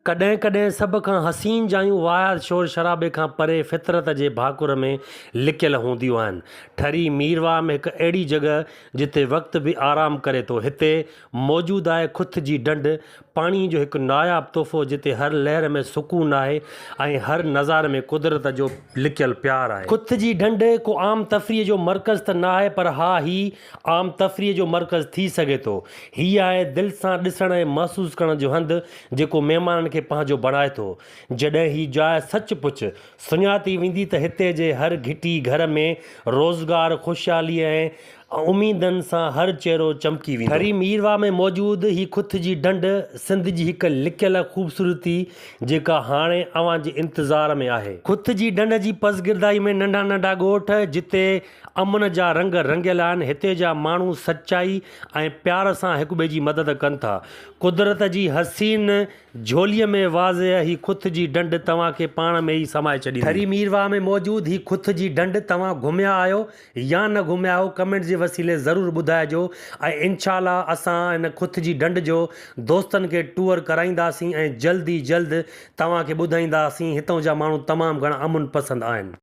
ڪڏهن ڪڏهن سڀ کان حسين جايون واهيات شور شرابي کان پري فطرت جي ڀاڪر ۾ لڪيل هونديون آهن. ٺري ميرواهه ۾ هڪ اهڙي جڳهه جتي وقت به آرام ڪري ٿو. هتي موجود آهي کٿ جي ڍنڍ، پاڻي جو هڪ ناياب تحفو جتي هر لهر ۾ سڪون آهي ۽ هر نظاري ۾ قدرت جو لڪيل پيار آهي. کٿ جي ڍنڍ ڪو عام تفريح جو مرڪز ته نه آهي پر ها هي عام تفريح جو مرڪز ٿي سگهي ٿو. هي آهي دل سان ڏسڻ ۽ محسوس ڪرڻ جو هنڌ جيڪو مهمانن کي پنهنجو بڻائي ٿو. جڏهن هي جاء سچ پچ سڃاتي ويندي ته هتي جي هر گهٽي گهر ۾ روزگار، خوشحالي ۽ اميدن سان هر چهرو چمڪي ويندو. ٺري ميرواهه ۾ موجود هي کٿ جي ڍنڍ سنڌ جي هڪ لڪيل خوبصورتي جيڪا هاڻي اوهان جي انتظار ۾ آهي. کٿ جي ڍنڍ جي پسگردائي ۾ ننڍا ننڍا ڳوٺ جتي امن جا رنگ رنگيل آهن، هتي جا ماڻهو سچائي ۽ پيار سان هڪٻئي جي مدد ڪن ٿا. قدرت جي حسين جهوليء ۾ واضح هي کٿ جي ڍنڍ توهان کي پاڻ ۾ ئي سمائي ڇڏيندي. ٺري ميرواهه ۾ موجود هي کٿ جي ڍنڍ توهان گهميا آهيو يا نه گهميا آهيو ڪمينٽس جي وسيلي ضرور ٻڌائجو ۽ انشاء الله اسان هن کٿ جي ڍنڍ جو دوستن کي ٽوئر ڪرائينداسين ۽ جلد ئي جلد توهان کي ٻڌائينداسين هتئون جا ماڻهو تمام گهڻا امن پسند آهن.